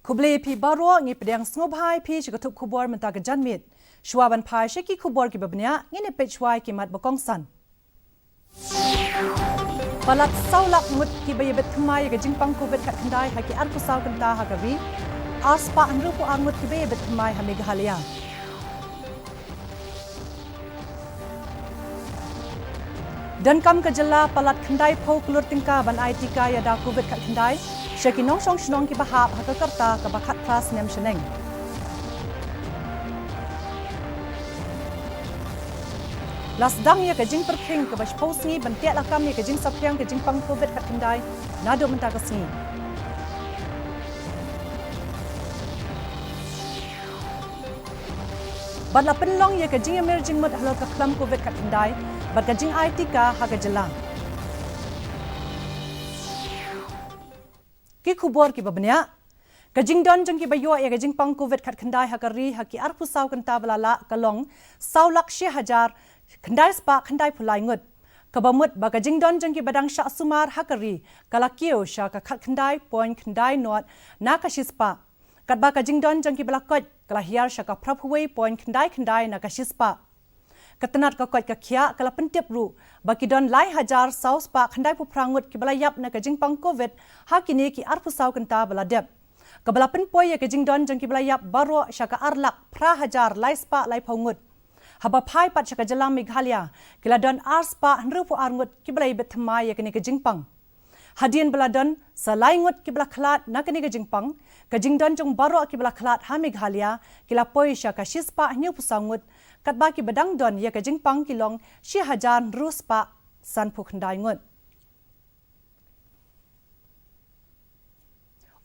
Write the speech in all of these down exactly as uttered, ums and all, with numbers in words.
Khublei phi baroh, ngi pdiang sngewbha ïa phi sha ka thup khubor mynta ka janmiet. Shuwa ban phai sha ki khubor kiba bniah, ngin ïa peit shuwa ïa ki mat ba kongsan. Palat saw lak ngut kiba ïa bit thymmai ïa ka jingpang covid khatkhyndai ha ki arphew saw kynta ha ka ri. Arspah hynriewphew ar ngut kiba ïa bit thymmai ha Meghalaya. Donkam ka jylla palat khyndaiphew klur tyngka ban ai tika ïada covid khatkhyndai sha ki nongshong shnong kiba hap ha ka rta kaba khatphra snem shaneng. La sdang ïa ka jingpyrkhing kaba shiphew sngi ban teh lakam ïa ka jingsaphriang ka jingpang covid khatkhyndai naduh mynta ka sngi. Bad la pynlong ïa ka jingïamir jingmut halor ka khlam covid khatkhyndai bad ka jingai tika ha ka jylla. Ki khubor kiba bniah. Ka jingdon jong kiba ïoh ïa ka jingpang covid khatkhyndai ha ka ri ha ki arphew saw kynta ba la lah ka long saw lak shi hajar khyndai spah khyndaiphew lai ngut. Kaba mut ba ka jingdon jong kiba dang shah sumar ha ka ri ka la kiew sha ka khatkhyndai point khyndai nod na ka shispah. Katba ka jingdon jong kiba la koit ka la hiar sha ka phraphew wei point khyndai khyndai na ka shispah. Ka tnat ka koit ka khiah ka la pyntip ruh ba ki don lai hajar saw spah khyndaiphew phra ngut kiba la ïap na ka jingpang covid ha kine ki arphew saw kynta ba la dep. Kaba la pynpoi ïa ka jingdon jong kiba la ïap baroh sha ka ar lak phra hajar lai spah laiphew ngut. Haba phai pat sha ka jylla Meghalaya, ki la don arspah hynriewphew ar ngut kiba la ïa bit thymmai ïa kane ka jingpang. Hadien ba la don sa lai ngut kiba la khlad na kane ka jingpang, ka jingdon jong baroh kiba la khlad ha Meghalaya ki la poi sha ka shispah hynñiewphew saw ngut, katba kiba dang don ïa ka jingpang ki long shi hajar hynriew spah sanphew khyndai ngut.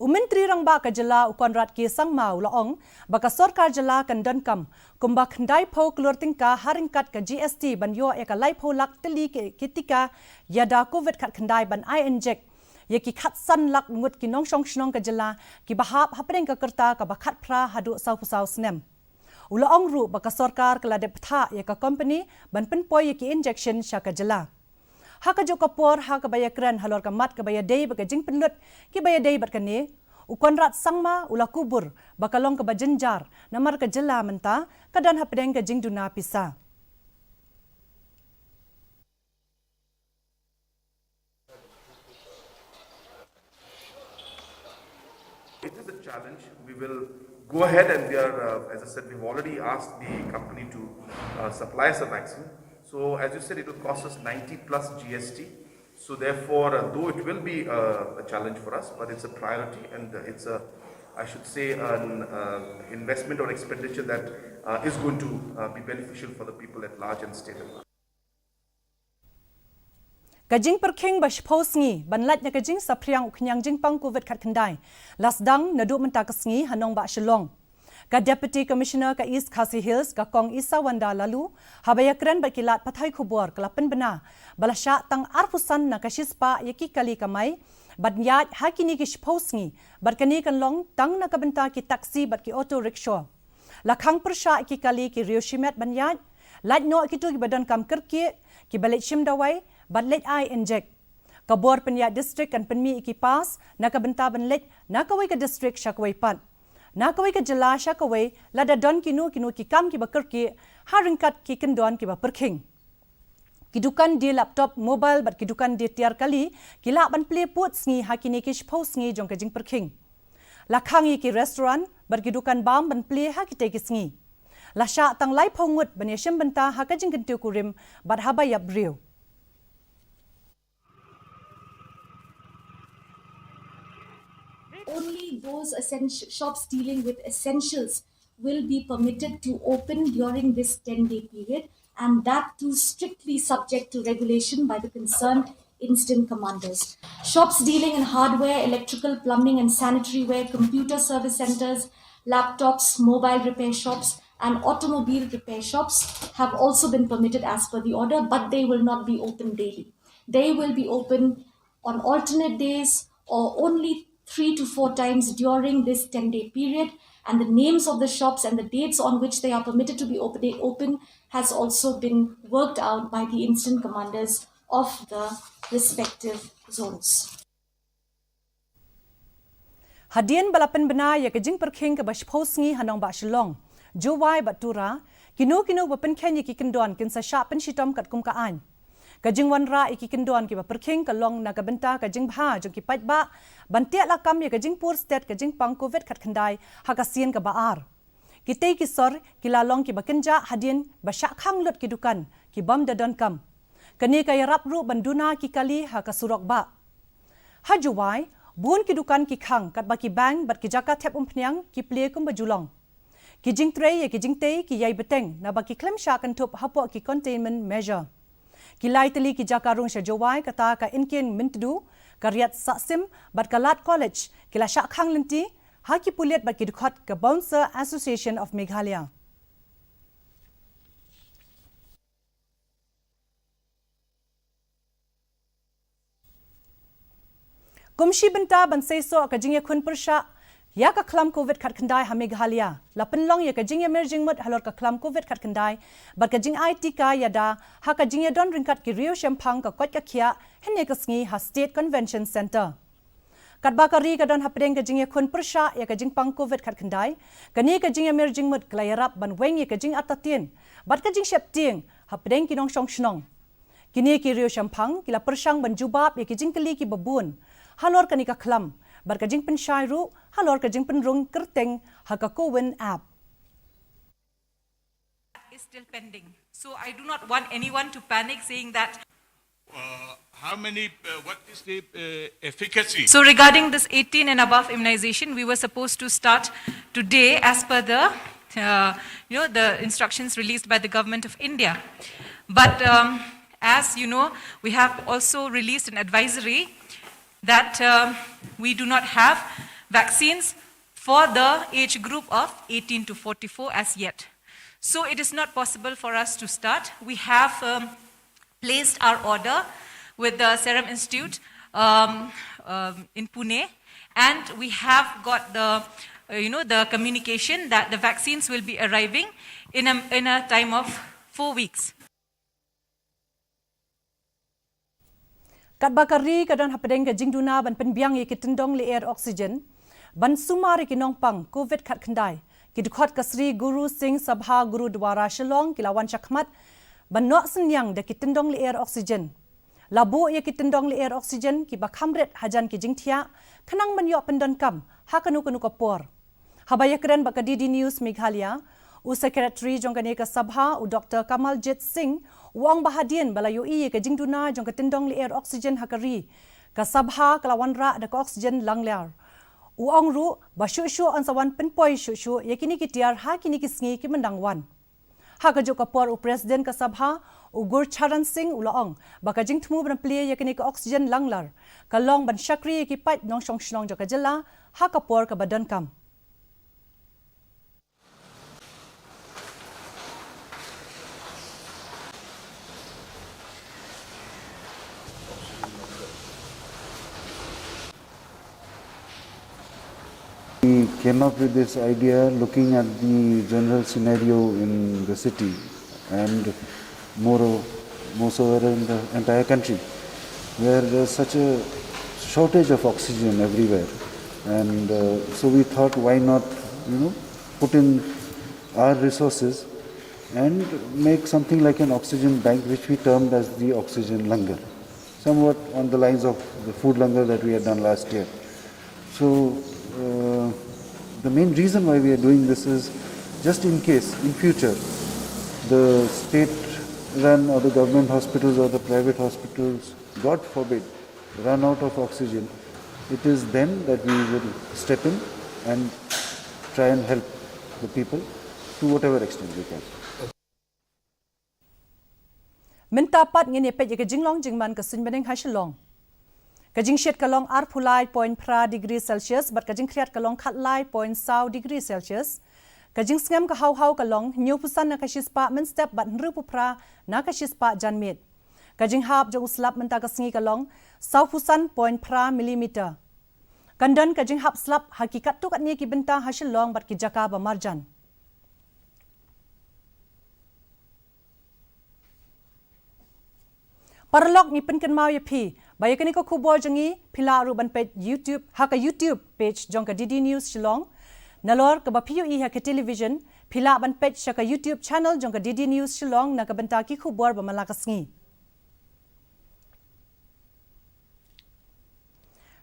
U Myntri Rangbah ka jylla u Conrad K Sangma u la ong ba ka sorkar jylla kan donkam kumba khyndaiphew klur tyngka ha ryngkat ka G S T ban ïoh ïa ka laiphew lak tylli ki, ki tika ïada covid khatkhyndai ban ai injek ïa ki khatsan lak ngut ki nongshong shnong ka jylla kiba hap hapdeng ka rta kaba khatphra haduh sawphew saw snem. U la ong ruh ba ka sorkar ka la dep bthah ïa ka company ban pynpoi ïa ki injection sha ka jylla. Ha kajuh ka por ha kaba ïakren halor ka mat kaba ïadei bad ka jingpynlut kiba ïadei bad kane, u Conrad Sangma u la kubur ba ka long kaba jynjar namar ka jylla mynta ka don hapdeng ka jingduna pisa. It is a challenge. We will go ahead and we are, uh, as I said, we've already asked the company to, uh, supply us a vaccine. So as you said, it will cost us ninety plus G S T. So therefore, uh, though it will be, uh, a challenge for us, but it's a priority and, uh, it's a, I should say, an, uh, investment or expenditure that, uh, is going to, uh, be beneficial for the people at large and state at large. Ka jingpyrkhing ba shiphew sngi ban lait na ka jingsaphriang u khñiang jingpang covid khatkhyndai la sdang naduh mynta ka sngi ha nongbah Shillong. Ka Deputy Commissioner ka East Khasi Hills, ka Kong Isawanda Laloo, haba ïakren bad ki lad pathai khubor ka la pynbna ba la shah tang arphew san na ka shispah ïa ki kali kamai ban ïaid ha kine ki shiphew sngi, bad kane kan long tang na ka bynta ki taxi bad ki auto rickshaw. La khang pyrshah ïa ki kali ki riew shimet ban ïaid, lait noh kito kiba donkam kyrkieh, kiba leit shim dawai bad leit ai injek. Ka bor pynïaid district kan pynmih ïa ki pass na ka bynta ban leit na kawei ka district sha kawei pat, na kawei ka jylla sha kawei, lada don kino kino ki kam kiba kyrkieh ha ryngkat ki kyndon kiba pyrkhing. Ki dukan die laptop, mobile bad ki dukan die tiar kali ki lah ban plie pud sngi ha kine ki shiphew sngi jong ka jingpyrkhing. La khang ïa ki restaurant bad ki dukan bam ban plie ha kitei ki sngi. La shah tang laiphew ngut ban ïashim bynta ha ka jingkyntiew kurim bad haba ïap briew. Only those essential shops dealing with essentials will be permitted to open during this ten day period, and that too strictly subject to regulation by the concerned incident commanders. Shops dealing in hardware, electrical, plumbing, and sanitary ware, computer service centers, laptops, mobile repair shops, and automobile repair shops have also been permitted as per the order, but they will not be open daily. They will be open on alternate days or only three to four times during this ten day period, and the names of the shops and the dates on which they are permitted to be open, open has also been worked out by the incident commanders of the respective zones. Hadien ba la pynbna ïa ka jingpyrkhing kaba shiphew sngi ha nongbah Shillong, Jowai bad Tura, kino kino ba pynkheiñ ïa ki kyndon kin sa shah pynshitom katkum ka aiñ. Ka jingwanrah ïa ki kyndon kiba pyrkhing ka long na ka bynta ka jingbha jong ki paidbah ban teh lakam ïa ka jingpur stet ka jingpang covid khatkhyndai ha ka sien kaba ar. Kitei ki sor ki la long kiba kynjah hadien ba shah khang lut ki dukan ki bym da donkam. Kane ka ïarap ruh ban duna ki kali ha ka surok bah. Ha Jowai, bun ki dukan ki khang katba ki bank bad ki jaka thep umphniang ki plie kumba ju long. Ki jingtrei ïa ki jingtei ki ïai bteng naba ki khlem shah kynthup hapoh ki containment measure. Ki lai tylli ki jaka rung sha Jowai kata ka Inkin Myntdu, ka Riat Sahsim bad ka Lad College ki la shah khang lynti ha ki pulit bad ki dkhot ka Bouncer Association of Meghalaya. Kum shi bynta ban seisoh ka jingïakhun pyrshah ïa ka khlam covid khatkhyndai ha Meghalaya, la pynlong ïa ka jingïamir jingmut halor ka khlam covid khatkhyndai bad ka jingai tika ïada ha ka jingïadon ryngkat ki riew shemphang ka koit ka khiah hynne ka sngi ha State Convention Centre. Katba ka ri ka don hapdeng ka jingïakhun pyrshah ïa ka jingpang covid khatkhyndai, kane ka jingïamir jingmut ka la ïarap ban weng ïa ka jingartatien bad ka jingsheptieng hapdeng ki nongshong shnong. Kine ki riew shemphang ki la pyrshang ban jubab ïa ki jingkylli kiba bun halor kane ka khlam bad ka jingpynshai ruh halor ka jingpynrung kyrteng ha ka CoWIN app. Is still pending. So I do not want anyone to panic saying that Uh, how many, uh, what is the uh, efficacy? So regarding this eighteen and above immunization, we were supposed to start today as per the, uh, you know, the instructions released by the Government of India. But um, as you know, we have also released an advisory that um, we do not have vaccines for the age group of eighteen to forty-four as yet. So it is not possible for us to start. We have um, placed our order with the Serum Institute um, um, in Pune, and we have got the uh, you know the communication that the vaccines will be arriving in a in a time of four weeks. Katba ka ri ka don hapdeng ka jingduna ban pynbiang ïa ki tyndong lyer oxygen ban sumar ïa ki nongpang covid khatkhyndai, ki dkhot ka Sri Guru Singh Sabha Gurudwara Shillong ki la wan shakhmat ban noh synñiang da ki tyndong lyer oxygen. La buh ïa ki tyndong lyer oxygen kiba kham rit hajan ki jingthiah khnang ban ïoh pyndonkam ha kano kano ka por. Haba ïakren bad ka D D News Meghalaya, u Secretary jong kane ka sabha, u Doktor Kamal Jit Singh, u ong ba hadien ba la ïohi ïa ka jingduna jong ka tyndong lyer oxygen ha ka ri, ka sabha ka la wanrah da ka oxygen langlar. U ong ruh ba shuh shuh yn sa wan pynpoi shuh shuh ïa kine ki tiar ha kine ki sngi kiban dang wan. Ha kajuh ka por u President ka sabha, u Gurcharan Singh u la ong ba ka jingthmu ban plie ïa kane ka oxygen langlar ka long ban shakri ïa ki paid nongshong shnong jong ka jylla ha ka por kaba donkam. We came up with this idea looking at the general scenario in the city and more, more so in the entire country, where there's such a shortage of oxygen everywhere. And uh, so we thought, why not, you know, put in our resources and make something like an oxygen bank, which we termed as the oxygen langar, somewhat on the lines of the food langar that we had done last year. So uh, the main reason why we are doing this is just in case, in future, the state-run or the government hospitals or the private hospitals, God forbid, run out of oxygen, it is then that we will step in and try and help the people to whatever extent we can. Mynta pat ngin ïa peit ïa ka jinglong jingman ka suiñ bneng ha Shillong. Ka jingshit ka long arphew lai point phra degree Celsius bad ka jingkhriat ka long khatlai point saw degree Celsius. Ka jingsngem ka haw haw ka long hynñiewphew san na ka shispah mynstep bad hynriewphew phra na ka shispah janmiet. Ka jinghap jong u slap mynta ka sngi ka long sawphew san point phra millimeter. Kan don ka jinghap slap ha ki katto katne ki bynta ha Shillong bad ki jaka ba marjan. Paralok, ngi pynkynmaw ïa phi ba ïa kane ka khubor jong ngi phi lah ruh ban peit YouTube, ha ka YouTube page jong ka D D News Shillong. Nalor kaba phi ïohi ha ka television, phi lah ban peit sha ka YouTube channel jong ka D D News Shillong na ka bynta ki khubor ba man la ka sngi.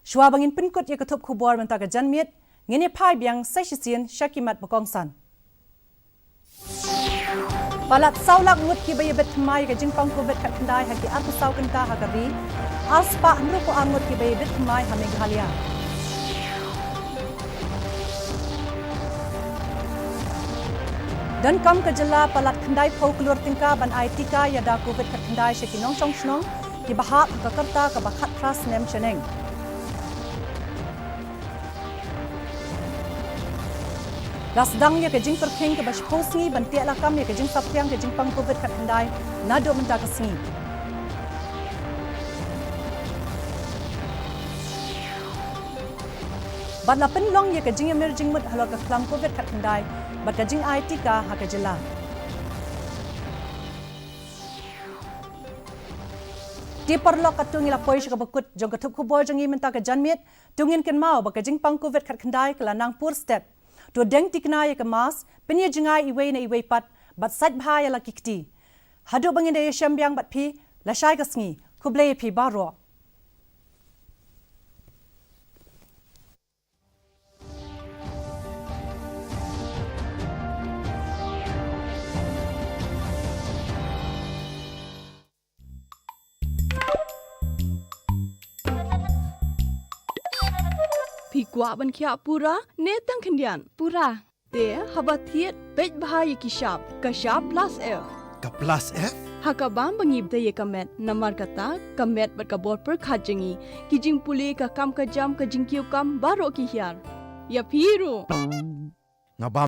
Shuwa ba ngin pynkut ïa ka thup khubor mynta ka janmiet, ngin ïa phai biang sa shisien sha ki mat ba kongsan. Palat saw lak ngut kiba ïa bit thymmai ïa ka jingpang Covid khatkhyndai ha ki arphew saw kynta ha ka ri. Arspah hynriewphew ar ngut kiba ïa bit thymmai ha Meghalaya. Donkam ka jylla palat khyndaiphew klur tyngka ban ai tika ïada Covid khatkhyndai sha ki nongshong shnong kiba hap ha ka rta kaba khatphra snem shaneng. La sdang ïa ka jingpyrkhing kaba shiphew sngi ban teh lakam ïa ka jingsaphriang ka jingpang Covid khatkhyndai naduh mynta ka sngi. Bad la pynlong ïa ka jingïamir jingmut halor ka khlam Covid khatkhyndai bad ka jingai tika ha ka jylla. Te paralok, katto ngi la poi sha kaba kut jong ka thup khubor jong ngi mynta ka janmiet. To ngin kynmaw ba ka jingpang Covid khatkhyndai ka la nang pur stet. To deng thikna ïa ka mask, pynïajngai iwei na iwei pat bad sait bha ïa la ki kti. Haduh ba ngin da ïashem biang bad phi, lashai ka sngi. Khublei ïa phi baroh. Phi kwah ban khiah pura ne tang khyndiat? Pura. Te haba thied, peit bha ïa ki shap, ka shap plus F. Ka plus F? Ha ka bam ba ngi btei ïa ka met, namar kata ka met bad ka bor pyrkhat jong ngi, ki jingpule, ka kam ka jam, ka jingkiew kam baroh ki hiar. Ïa phi ruh. Nga bam